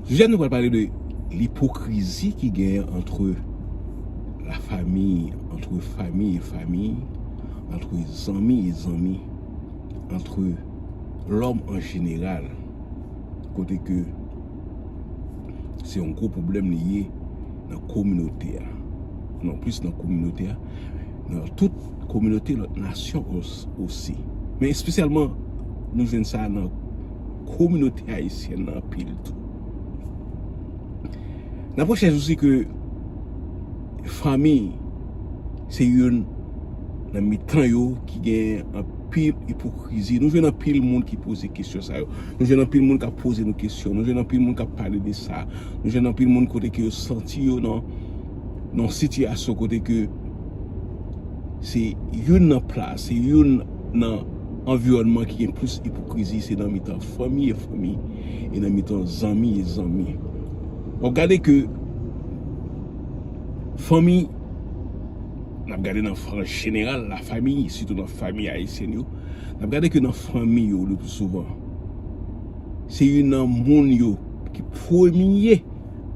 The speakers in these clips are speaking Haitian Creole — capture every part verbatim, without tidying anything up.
Jodi a nou pral pale de lipokrizi ki genyen antre la fami, antre fami e fami, antre zanmi e zanmi, antre lòm an jeneral, kote ke se yon gwo pwoblèm li ye nan kominote a. Non plis nan kominote a, nan tout kominote lòt nasyon os- osi. Men espesyalman, nou jwenn sa nan kominote ayisyèn nan anpil tou. N ap wè chak jou se ke fanmi se youn nan mitan yo ki gen anpil ipokrizi. Nou jwenn anpil moun ki poze kesyon sa yo. Nou jwenn anpil moun k ap poze nou kesyon. Nou jwenn anpil moun k ap pale de sa. Nou jwenn anpil moun kote ke yo santi yo nan, nan sitiyasyon kote ke se youn nan plas, se youn nan anviwònman ki gen plis ipokrizi, se nan mitan fanmi e fanmi, e nan mitan zanmi e zanmi. W ap gade ke fanmi, n ap gade nan, an jeneral, la famille, sitou nan fanmi ayisyèn yo, n ap gade ke nan fanmi yo, le pli souvan, se youn nan moun yo ki premye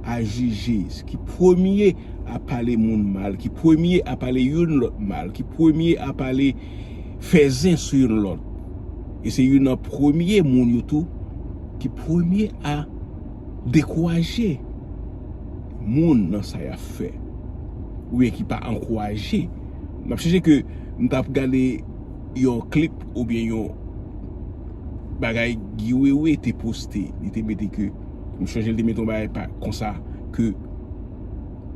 a jije, ki premye a pale moun mal, ki premye a pale youn lòt mal, ki premye a pale fè zen sou youn lòt. E se youn nan premye moun yo tou ki premye a dekouraje moun nan sa y ap fè, oubyen ki pa ankouraje. M ap sonje ke m t ap gade yon klip oubyen yon bagay Guy Wewe te poste. Li te mete ke, m sonje li te mete yon bagay pa, konsa, ke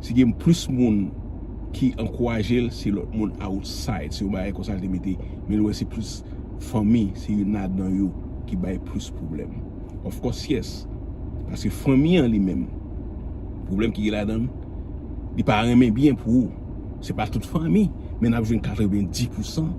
si gen plis moun ki ankouraje l, se lòt moun outside. Se yon bagay konsa li te mete. Men l wè se plis fanmi, se youn ladan yo ki bay plis pwoblèm. Of course, yes. Paske fanmi an li menm, pwoblèm ki gen ladan l, li pa renmen byen pou ou. Se pa tout fanmi, men n ap jwenn katrevenndis pousan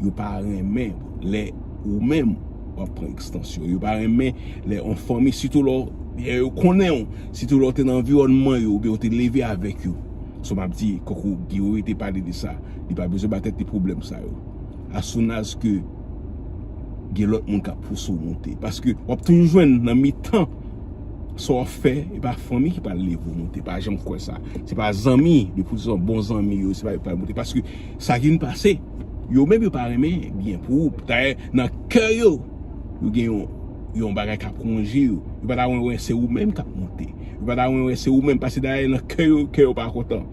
yo pa renmen lè ou menm w ap pran ekstansyon. Yo pa renmen lè yon fanmi, sitou lè w, lè yo konnen w, sitou lè w te nan anviwònman yo, oubyen w te leve avèk yo. So m ap di, kankou Guy Wewe te pale de sa, li pa bezwen ba tèt li pwoblèm sa yo. As soon as ke gen lòt moun k ap pouse w monte. Paske w ap toujou jwenn nan mitan sa w ap fè, e pa fanmi ki pral leve w monte. Pa janm kwè sa. Se pa zanmi, de pou bon zanmi yo, se pa yo k pral monte. Paske sa ki vin pase, yo menm yo pa renmen byen pou ou. Dayè, nan kè yo, yo gen yon, yon bagay k ap wonje yo. Yo pa ta renmen wè se ou menm k ap monte. Yo pa ta renmen wè se ou menm, paske dayè nan kè yo, kè yo pa kontan.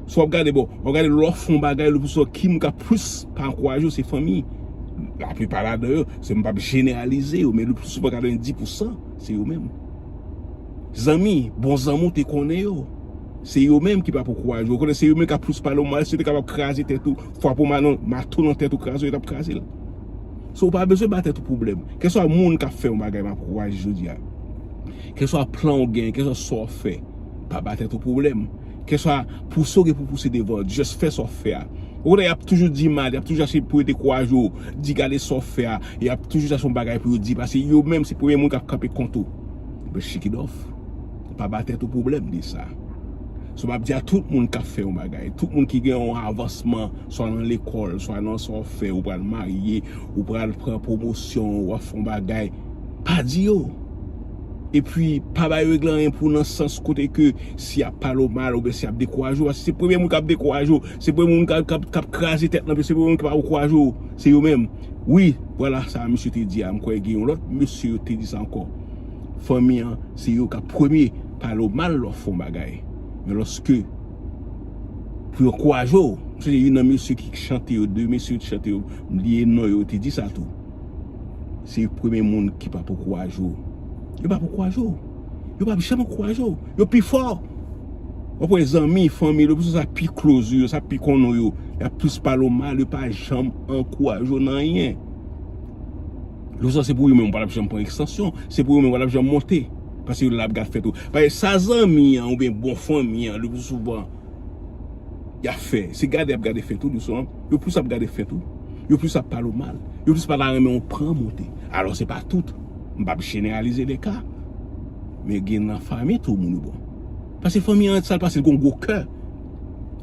Si w ap gade, bon, w ap gade lè w fè yon bagay, le pli souvan ki moun k ap plis pa ankouraje w, se fanmi. Laplipa ladan yo, se m p ap jeneralize yo, men le pli souvan katrevenndis pousan, se yo menm. Zanmi, bon zanmi w te konnen yo. Se yo menm ki p ap ankouraje w. Ou konnen se yo menm k ap plis pale w mal, si yo te kapab kraze tèt ou, frape w manon, mato nan tèt ou, kraze w, yo t ap kraze l. So, ou pa bezwen ba tèt ou pwoblèm. Kèlswa moun k ap fè yon bagay, m ap ankouraje jodi a. Kèlswa plan w gen, kèlswa sa w fè, pa ba tèt ou pwoblèm. Kèlswa pouse w gen pou pouse devan, just fè sa w fè a. Ou konnen y ap toujou di mal, y ap toujou chache pou yo dekouraje w, di gade sa w fè a, y ap toujou chache yon bagay pou yo di, paske yo menm se premye moun k ap kanpe kont ou. But shake it off. Pa ba tèt ou pwoblèm de sa. So, m ap di a tout moun k ap fè yon bagay, tout moun ki gen yon avansman, swa nan lekòl, swa nan sa w fè, ou pral marye, ou pral pran pwomosyon, w ap fè yon bagay, pa di yo. Epi, pa bay règle anyen pou nan sans kote ke si y ap pale w mal oubyen si y ap dekouraje w, paske se premye moun k ap dekouraje w, se premye moun k ap, k ap, k ap kraze tèt nan pye, se premye moun k ap ankouraje w, se yo menm. Wi, vwala sa misye te di a, m kwè gen yon lòt mesye yo te di sa ankò. Fanmi an, se yo k ap premye pale w mal lè w fè yon bagay. Men lòske pou yo ankouraje w, m sonje youn nan mesye ki chante yo, de mesye ki chante yo, m bliye non yo, te di sa tou. Se premye moun ki p ap ankouraje w. Yo p ap ankouraje w. Yo p ap janm ankouraje w. Yo pi fò. W ap wè zanmi, fanmi, le pli souvan sa pi close yo, sa pi konnen w yo, y ap plis pale w mal, yo pa janm ankouraje w nan anyen. Le pli souvan se pou yo menm, w pa t ap janm pran ekstansyon, se pou yo menm, w pa t ap janm monte. Paske yo la ap gad fèt ou. Paske sa zanmi an oubyen bon fanmi an, le pli souvan, y ap fè. Se gade y ap gade fèt ou, le pli souvan, yo plis ap gade fèt ou. Yo plis ap pale w mal. Yo plis pa ta renmen w pran monte. Alò, se pa tout. M p ap jeneralize le ka. Men gen nan fanmi tou moun yo bon. Paske fanmi an, sa l pase, l gen yon gwo kè.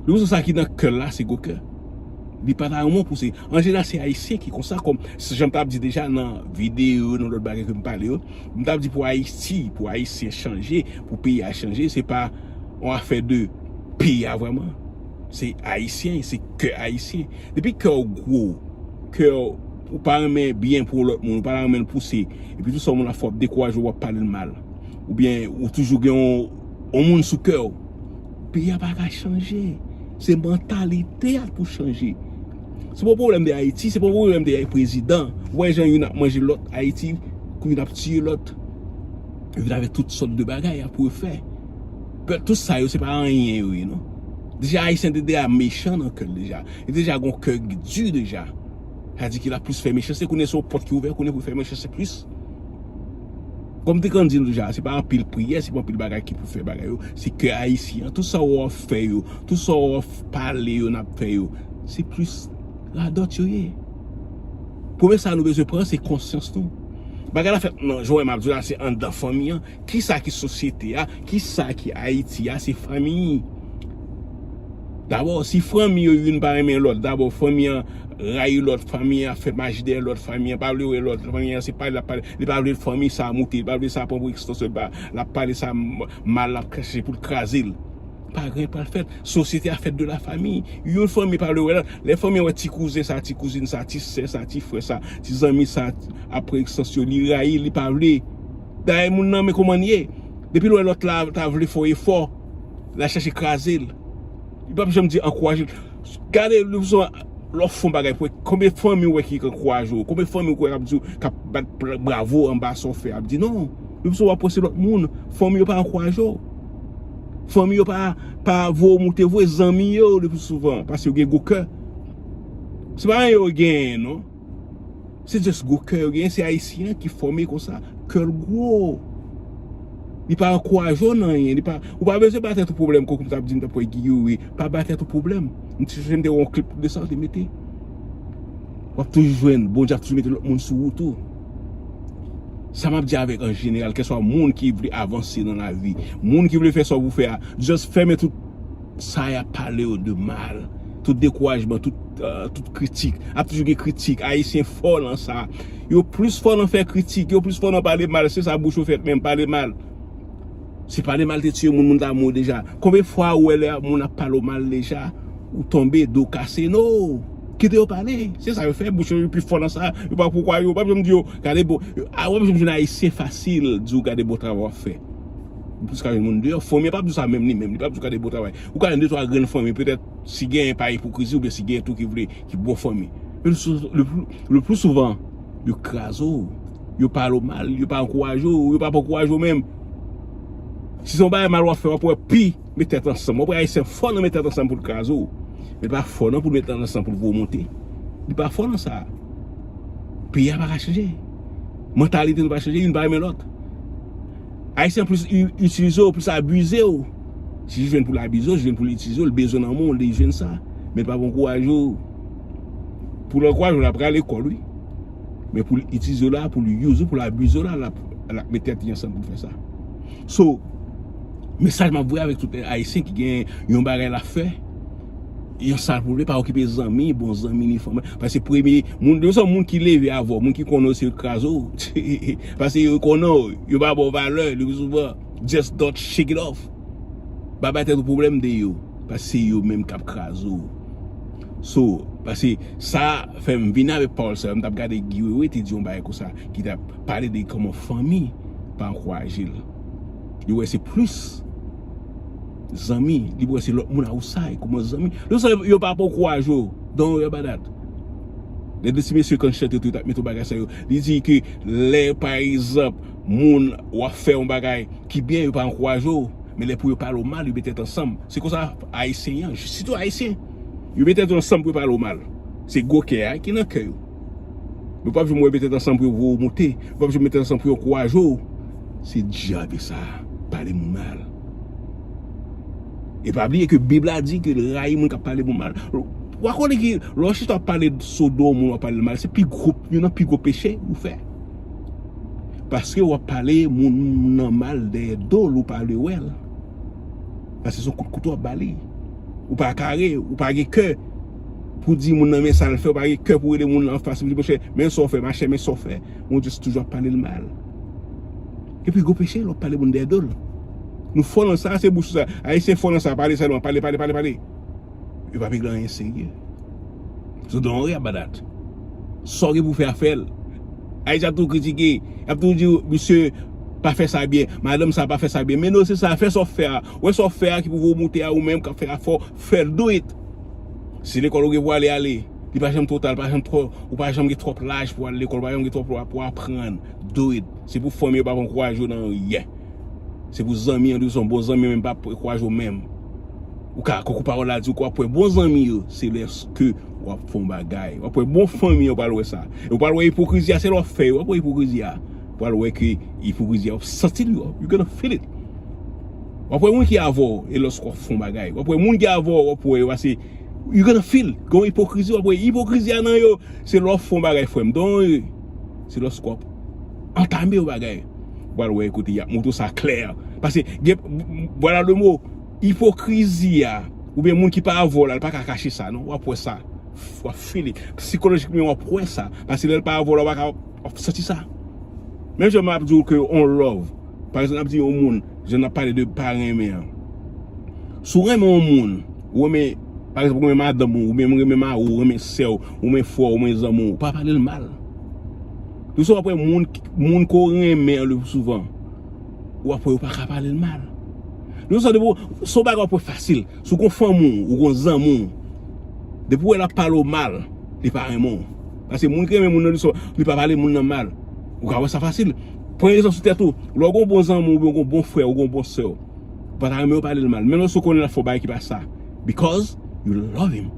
Le pli souvan sa ki nan kè l la, se gwo kè. Li pa ta yon bon pou se. An jeneral, se Ayisyen ki konsa, kòm jan m t ap di deja nan videyo, nan lòt bagay ke m pale yo. M t ap di pou Ayiti, pou Ayisyen chanje, pou peyi a chanje, se pa yon afè de peyi a vrèman. Se Ayisyen, se kè Ayisyen. Depi kè w gwo, kè w pa renmen byen pou lòt moun, ou pa renmen l pouse, epi tou sa moun ap fè w ap dekouraje w, w ap pale l mal. Oubyen ou toujou gen yon, yon moun sou kè w. Peyi a pa ka chanje. Se mantalite a pou chanje. Se pa yon pwoblèm de Ayiti, se pa yon pwoblèm de prezidan. Ou wè jan youn ap manje lòt Ayiti, kou youn ap tiye lòt. Youn avè tout sòt de bagay a pou yo fè. Pèp, tout sa yo, se pa anyen yo ye, non. Deja, Ayisyen te deja mechan nan kè l deja. Li deja gon kè di deja. Sa di ki l ap plis fè mechanste, kounye se yon pòt ki ouvè, kounye pou fè mechanste plis. Kòm te konn di nou deja, se pa anpil priyè, se pa anpil bagay ki pou fè bagay yo. Se kè Ayisyen an, tout sa w ap fè yo, tout sa w ap pale yo, n ap fè yo, se plis radòt yo ye. Premye sa nou bezwen pran, se konsyans nou. Bagay la fèt nan, jan w wè m ap di w la, se anndan fanmi an. Kisa ki sosyete a? Kisa ki Ayiti a? Se fanmi. Dabò, si fanmi yo youn pa renmen lòt, dabò, fanmi an rayi lòt, fanmi an ap fè maji dèyè lòt, fanmi an pa vle wè lòt, fanmi an se pale l ap pale, li pa vle fanmi sa a moute, li pa vle sa a pran pou ekstansyon, li pa, l ap pale sa m-, mal, l ap chache pou l kraze l. Pa gen pral fèt. Sosyete a fèt de la famille. Yon fanmi pa vle wè lòt. Lè fanmi an wè ti kouzen sa, ti kouzin sa, ti sè sa, ti frè sa, ti zanmi sa ap pran ekstansyon, li rayi, li pa vle. Dayè moun nan, men kòman l ye. Depi l wè lòt la ta vle fè yon efò, l al chache kraze l. Li p ap janm di ankouraje l. Gade, le pli souvan, lè w fè yon bagay pou konbyen fanmi w wè ki ankouraje w, konbyen fanmi w wè k ap di w, k ap bat bra-, bravo anba sa w fè, ap di non. Le pli souvan w ap panse lòt moun, fanmi yo pa ankouraje w. Fanmi yo pa, pa voye w moute vre, zanmi yo le pli souvan, paske yo gen gwo kè. Se pa anyen yo genyen, non. Se just gwo kè yo genyen, se Ayisyen an ki fòme konsa. Kè l gwo. Li pa ankouraje w nan anyen. Li pa, ou pa bezwen ba tèt ou pwoblèm, kòm m t ap di, m t ap wè Guy Youri. Pa ba tèt ou pwoblèm. M te sonje m te wè yon klip de sa, w te mete. W ap toujou jwenn, Bondye ap toujou mete lòt moun sou wout ou. Sa m ap di avèk an jeneral, kèlkeswa moun ki vle avanse nan lavi, moun ki vle fè sa w pou fè a, just fèmen tout sa y ap pale yo de mal, tout dekourajman, tout, euh, tout kritik. Ap toujou gen kritik. Ayisyen fò nan sa. Yo plis fò nan fè kritik, yo plis fò nan pale mal. Se sa bouch yo fèt menm, pale mal. Se pale mal te tiye moun, moun ta mouri deja. Konbyen fwa ou wè lè moun ap pale w mal deja, ou tonbe, do kase? No! Kite yo pale. Se sa yo fè, bouch yo pi fò nan sa. Yo pa poko yo, pa janm di yo, gade bon. A, w ap janm jwenn Ayisyen fasil di w gade bon travay w ap fè. Ou plis ka jwenn moun deyò. Fanmi an p ap di w sa menm li menm. Li p ap di w gade bon travay. Ou ka jwenn de twa grenn fanmi, petèt, si genyen pa ipokrizi oubyen si genyen tou ki vle, ki bon fanmi. Men le sou-, le pli, le pli souvan, yo kraze w. Yo pale w mal, yo pa ankouraje w, yo pa ankouraje w menm. Si se yon bagay mal w ap fè, w ap wè pi met tèt ansanm. W ap wè Ayisyen fò nan met tèt ansanm pou l kraze w. Men li pa fò nan pou l met tèt ansanm pou l voye w monte. Li pa fò nan sa. Peyi a pa ka chanje. Mantalite nou pa chanje, youn pa renmen lòt. Ayisyen plis i-, itilize w, plis abize w. Si li jwenn pou l abize w, li jwenn pou l itilize w, li bezwen nan men w, li jwenn sa. Men li pa pou ankouraje w. Pou l ankouraje w, l ap rale kò l, wi. Men pou l itilize w la, pou l use ou, pou l abize w la, l ap, l ap met tèt li ansanm pou l fè sa. So, mesaj m ap voye avèk tout Ayisyen ki gen yon bagay l ap fè, yon sa l pou l fè, pa okipe zanmi, bon zanmi ni fanmi. Paske premye, moun, de yon moun ki leve avè w, moun ki konnen w se yo k kraze w. Paske yo konnen w, yo pa ba w valè, le pli souvan, just don't shake it off. Pa bay tèt ou pwoblèm de yo, paske se yo menm k ap kraze w. So, paske sa fè m vin avèk pawòl sa yo, m t ap gade Guy Wewe te di yon bagay konsa, ki t ap pale de kòman fanmi pa ankouraje l. Li wè se plis zanmi, li wè se lòt moun outside kòman zanmi. Lè sa yo pa pran kouraj yo, don't worry about that. Lè de ti mesye konn chante tou, t ap met yon bagay sa yo. Li di ke lè, pa egzanp, moun w ap fè yon bagay ki byen, yo pa ankouraje w, men lè pou yo pale w mal, yo met tèt ansanm. Se konsa Ayisyen an, sitou Ayisyen. Yo met tèt yo ansanm pou yo pale w mal. Se gwo kè a ki nan kè yo. Yo p ap janm wè met tèt ansanm pou yo voye w monte. Yo p ap janm met tèt ansanm pou yo ankouraje w. Se dyab sa, pale moun mal. E pa bliye ke Bib la di ke l rayi moun k ap pale moun mal. W a konnen ke lè w chita w ap pale Sodòm, moun w ap pale l mal, se pi gwo, youn nan pi gwo peche ou fè. Paske w ap pale moun nan mal dèyè do l, ou pa vle wè l. Paske se yon kout kouto w ap ba li. Ou pa kare, ou pa gen kè. Pou di moun nan men sa l fè, ou pa gen kè pou rele moun nan anfas, ou di, monchè, men sa w fè, machè, men sa w fè. Moun just toujou ap pale l mal. Epi gwo peche, lè w ap pale moun dèyè do l. Nou fò nan sa, se bouch sa. Ayisyen fò nan sa, pale sèlman, pale, pale, pale, pale. Yo pa regle anyen serye. So don't worry about that. Sa w gen pou fè a, fè l. Ayisyen ap toujou kritike, y ap toujou di w, misye pa fè sa byen, madanm sa pa fè sa byen. Men non, se sa, fè sa w fè a. Wè sa w fè a ki pou voye w moute a, ou menm k ap fè a, fò w fè l, do it. Si lekòl ou gen pou ale, ale. Li pa janm twò ta, li pa janm twò, ou pa janm gen twòp laj pou al lekòl, ou pa janm gen twòp laj pou aprann. Do it. Se pou fanmi yo pa ankouraje w nan anyen. Se pou zanmi an, di w se yon bon zanmi, men pa ankouraje w menm. Ou ka, kòk ou pawòl la di w, w ap wè bon zanmi yo, se lèske w ap fè yon bagay. W ap wè bon fanmi yo, w pral wè sa. E w pral wè ipokrizi a, se lè w ap fè yo, w ap wè ipokrizi a. W pral wè ke ipokrizi a, w ap santi l, you gonna feel it. W ap wè moun ki avè w, e lòske w ap fè yon bagay. W ap wè moun ki avè w, w ap wè yo, pase you gonna feel. Gen yon ipokrizi, w ap wè ipokrizi a nan yo. Se lè w ap fè yon bagay, frè m. Don, se lòske w ap antame yon bagay. W pral wè kote y ap montre w sa klè. Pase, gen, vwala de mo, ipokrizi a, oubyen moun ki pa avè w la, li pa ka kache sa, non. W ap wè sa. W ap feel it. Sikolojikman, w ap wè sa. Pase lè l pa avè w la, w pa ka, w ap santi sa. Menm jan m ap di w ke on love. Pa egzanp, n ap di yon moun, jan n ap pale de pa renmen an. Si w renmen yon moun, ou renmen, pa egzanp, ou renmen madanm ou, oubyen ou renmen mari w, ou renmen sè w, ou renmen frè w, ou renmen zanmi w, ou pa pale l mal. Lè w ap wè moun, moun ke w renmen an, le pli souvan, w ap wè ou pa ka pale l mal. Lè w ap wè, se yon bagay w ap wè fasil. Si w gon fanmi w, ou gon zanmi w, depi w wè l ap pale w mal, li pa renmen w. Paske moun ki renmen moun nan, li so, li pa pale moun nan mal. Ou ka wè sa fasil. Pran egzanp sou tèt ou. Lè w gon bon zanmi w, oubyen w gon bon frè, ou gon bon sè w, ou pa ta renmen yo pale l mal. Menm lè w konnen l ap fè yon bagay ki pa sa. Because you love him.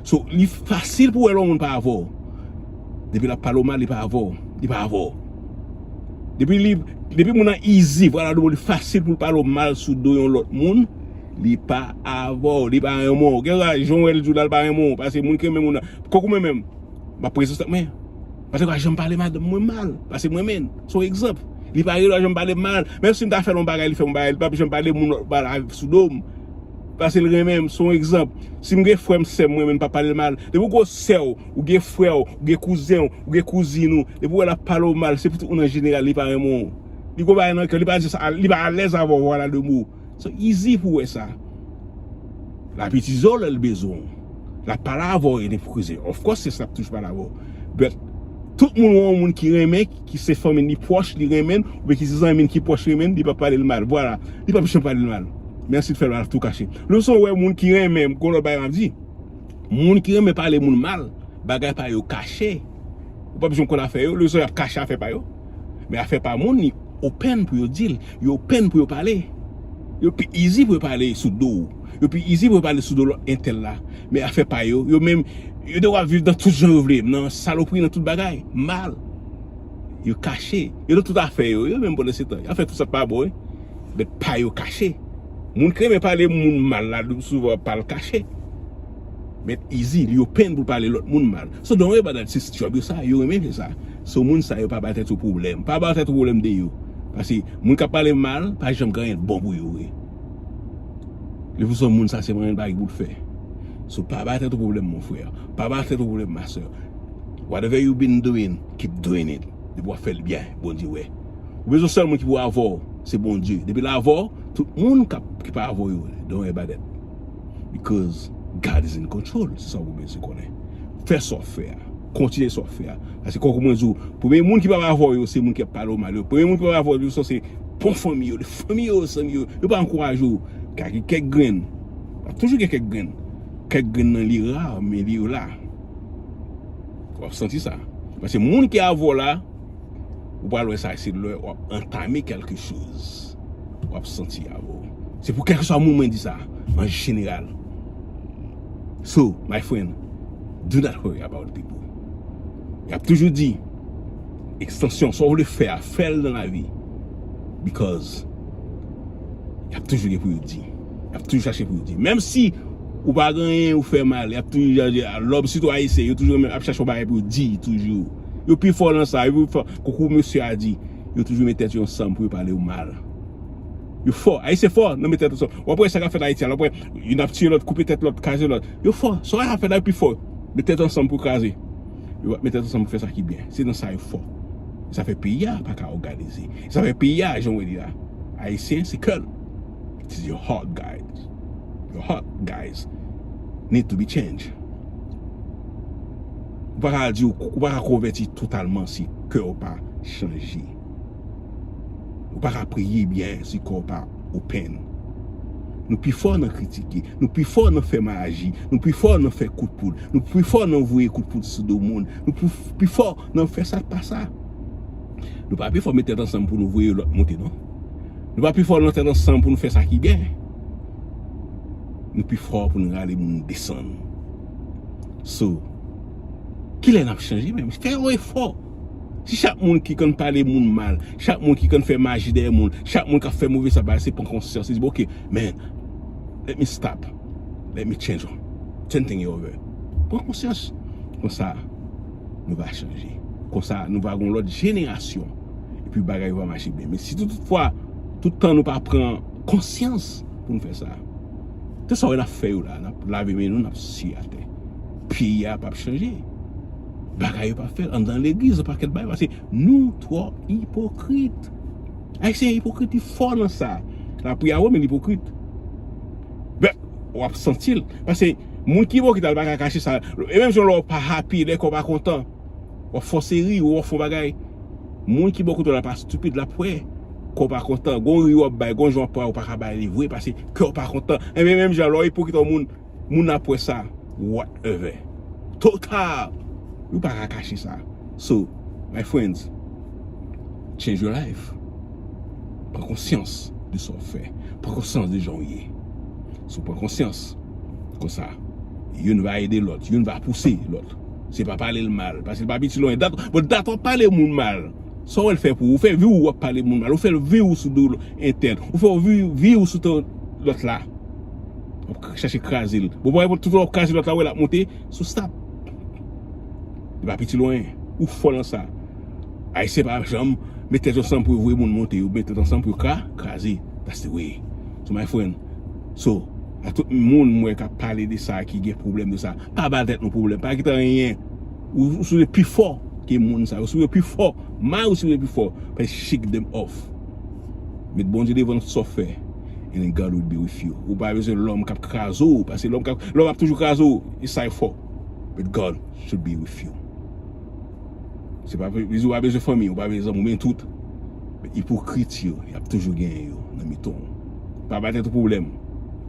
So, li fasil pou w wè lè yon moun pa avè w. Depi l ap pale w mal, li pa avè w. Li pa avè w. Depi li, depi moun nan easy, vwala de mo, li fasil pou l pale w mal sou do yon lòt moun, li pa avè w, li pa renmen w. Gen lè, jan w wè l di w la, li pa renmen w. Paske moun ki renmen moun nan, kòk ou menm menm, m ap prezans ak mwen. Paske w pa janm pale madanm mwen mal. Paske mwen menm, se yon egzanp. Li pa rele w janm pale m mal. Menm si m ta fè l yon bagay, li fè m yon bagay, li p ap janm pale moun lòt mal sou do m. Paske l renmen m, se yon egzanp. Si m gen frè m, sè m, mwen menm, m p ap pale l mal. Depi w gen sè w, ou gen frè w, ou gen kouzen w, ou gen kouzin ou, depi w wè l ap pale w mal, se pitit ou nan jeneral, li pa renmen w. Li gon bagay nan kè, li pa just, li pa alèz avè w, vwala de mo. So easy pou w wè sa. L ap itilize w lè l bezwen w. L ap pale avè w, e depi koze. Of course, se sa l ap toujou pale avè w. But, tout moun wè yon moun ki renmen, ki se fanmi li pwòch, li renmen, oubyen ki se zanmi ki pwòch renmen, li p ap pale l mal. Vwala. Li p ap janm pale l mal. Mèsi de fè l mal tou kache. Lè w wè moun ki renmen, gon lòt bagay m ap di. Moun ki renmen pale moun mal, bagay pa yo kache. Ou p ap janm konn afè yo, lè w wè y ap kache afè pa yo. Men afè pa moun, li open pou yo di l, yo open pou yo pale. Yo pi easy pou yo pale sou do w. Yo pi easy pou yo pale sou do lòt entèl la. Men afè pa yo, yo menm, yo dwe ap viv nan tout jan yo vle, nan salopri, nan tout bagay, mal. Yo kache. Yo nan tout afè yo, yo menm pandan se tan. Y ap fè tout sa k pa bon, wi. Men pa yo kache. Moun ki renmen pale moun mal la, le pli souvan pa l kache. Men easy, li open pou l pale lòt moun mal. So don't worry about that, se job yo sa, yo renmen fè sa. So moun sa yo pa bay tèt yo pwoblèm. Pa bay tèt ou pwoblèm de yo. Paske moun k ap pale mal, pa janm gen anyen bon pou yo, wi. Le pli souvan moun sa se manyen bagay pou l fè. So pa bay tèt ou pwoblèm, mon frè. Pa bay tèt ou pwoblèm, ma sè. Whatever you been doing, keep doing it. Depi w ap fè l byen, Bondye wè. Ou bezwen sèl moun ki pou avè w, se Bondye. Depi l avè w, tout moun k ap, ki pa avè w yo, don't worry about that. Because God is in control. Se sa w bezwen konnen. Fè sa w ap fè a. Kontinye sa w ap fè a. Paske kòm mwen di w, premye moun ki p ap avè w yo, se moun ki ap pale w mal yo. Premye moun ki p ap avè w yo, se bon fanmi yo, fanmi yo, zanmi yo. Yo pa ankouraje w. Ka gen kèk grenn. Ap toujou gen kèk grenn. Kèk grenn nan li ra, men li la. W ap santi sa. Paske moun ki avè w la, ou pral wè sa, se lè w ap antame kèlke choz. W ap santi avè w. Se pou kèlkeswa moun mwen di sa, an jeneral. So, my friend, do not worry about people. Y ap toujou di, ekstansyon, sa w vle fè a, fè l nan lavi. Because y ap toujou gen pou yo di. Y ap toujou chache pou yo di. Menm si ou pa gen anyen, ou fè mal, y ap toujou chache, lòm sitou ayisyen, yo toujou renmen ap chache yon bagay pou yo di, toujou. Yo pi fò nan sa, yo pi fò, koukou mesye a di, yo toujou met tèt yo ansanm pou yo pale w mal. Yo fò. Ayisyen fò nan met tèt ansanm. W ap wè sa k ap fèt Ayiti a. W ap wè youn ap tiye lòt, koupe tèt lòt, kraze lòt. Yo fò. Sa w ap fè la pi fò. Met tèt ansanm pou kraze. Yo ap met tèt ansanm pou fè sa ki byen. Se nan sa yo fò. Sa fè peyi a pa ka òganize. Sa fè peyi a jan w wè li la. Ayisyen, se kè l. It is your heart, guys. Your heart, guys, need to be changed. Ou pa ka di, ou pa ka konvèti totalman si kè w pa chanje. Ou pa ka priye byen si kè w pa open. Nou pi fò nan kritike, nou pi fò nan fè maji, nou pi fò nan fè kout poud, nou pi fò nan voye kout poud sou do moun, nou pi, pi fò nan fè sa k pa sa. Nou pa pi fò met tèt ansanm pou nou voye lòt monte, non. Nou pa pi fò nan tèt ansanm pou nou fè sa ki byen. Nou pi fò pou nou rale moun desann. So, kilè n ap chanje menm? Fè yon efò. Si chak moun ki konn pale moun mal, chak moun ki konn fè maji dèyè moun, chak moun k ap fè move sa bay, se pran konsyans, se di, "Ok, man, let me stop. Let me change something over." Pran konsyans. Konsa, nou va chanje. Konsa, nou va gen yon lòt jenerasyon. Epi bagay yo va mache byen. Men si tout, toutfwa, tout tan nou pa pran konsyans pou nou fè sa, tout sa w wè n ap fè yo la, n ap lave men nou, n ap siye atè. Peyi a p ap chanje. Bagay yo p ap fèt anndan legliz, yon pakèt bagay, paske nou twò ipokrit. Ayisyen ipokrit, li fò nan sa. Lapriyè a bon, men li ipokrit. Ben, w ap santi l. Paske moun ki ipokrit la, li pa ka kache sa. E menm jan lè w pa happy, lè kè w pa kontan, w ap fòse ri, w ap fè yon bagay. Moun ki bò kote w la pa stupid, l ap wè kè w pa kontan. Gon ri w ap bay, gon jan w ap pran, ou pa ka bay li vre, paske kè w pa kontan. Enben, menm jan lè w ipokrit yon moun, moun ap wè sa. Whatever. Total! Ou pa ka kache sa. So, my friends, change your life. Pran konsyans de sa w fè. Pran konsyans de jan w ye. Si w pran konsyans, konsa, youn va ede lòt, youn va pouse lòt. Se pa pale l mal, paske l pa piti lwen. Dat, bon, dat w ap pale moun mal. Sa w wè l fè pou ou? Ou fè vi w, w ap pale moun mal. Ou fè vi w sou do entèn. Ou fè vi, vi w sou to lòt la. W ap chache kraze l. Bon, bon, tout w ap kraze lòt la, wè l ap monte, so stop. Li pa piti lwen. Ou fò nan sa. Ayisyen pa janm met tèt yo ansanm pou yo voye moun monte. Yo met tèt ansanm pou yo kra, kraze. That's the way. So, my friend. So, a tout moun mwen k ap pale de sa, ki gen pwoblèm de sa, pa ba tèt nou pwoblèm. Pa kite anyen. Ou, ou sou pi fò ke moun sa. Ou sou pi fò. May ou sou pi fò. But shake them off. Met Bondye devan nan tout sa w fè. And then God will be with you. Ou pa bezwen lòm k ap kraze w. Paske lòm k ap, lòm ap toujou kraze w. E sa e fò. But God should be with you. Se pa, li di w pa bezwen fanmi, ou pa bezwen zanmi, ou bezwen tout. Men ipokrit yo, y ap toujou genyen yo nan mitan w. Pa ba tèt ou pwoblèm.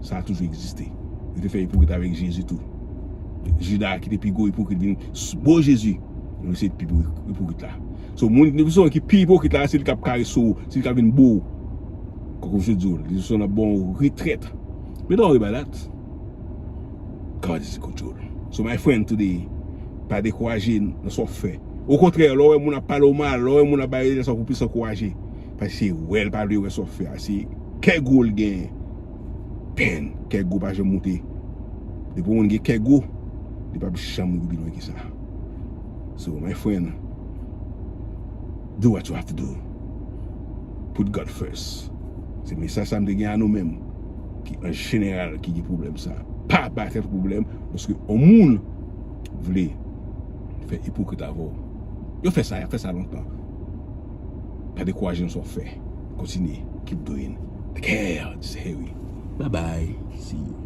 Sa a toujou egziste. Yo te fè ipokrit avèk Jezi tou. Jida ki te pi gwo ipokrit vin s-, bò Jezi. Li se pi gwo ipokrit la. So, moun, li souvan ki pi ipokrit la, se li k ap karese w, se li k ap vin bò w. Kòm je di w, li souvan ap ba w retrèt. Men don't worry about that. God is in control. So, my friend, today, pa dekouraje nan sa w ap fè. Okontrè, lè w wè moun ap pale w mal, lè w wè moun ap bay rezon pou plis ankouraje. Paske se wè l pa vle wè sa w ap fè a. Se kè gwo l genyen. Pen, kè gwo pa janm moute. Depi yon moun gen kè gwo, li p ap janm rive pi lwen ke sa. So, my friend, do what you have to do. Put God first. Se mesaj sa m te gen a nou menm, ki an jeneral, ki gen pwoblèm sa. Pa ba tèt ou pwoblèm, paske yon moun vle fè ipokrit avè w. Yo fè sa, y ap fè sa lontan. Pa dekouraje nan sa w ap fè. Kontinye. Keep doing. Take care. This is Harry. Bye bye. See you.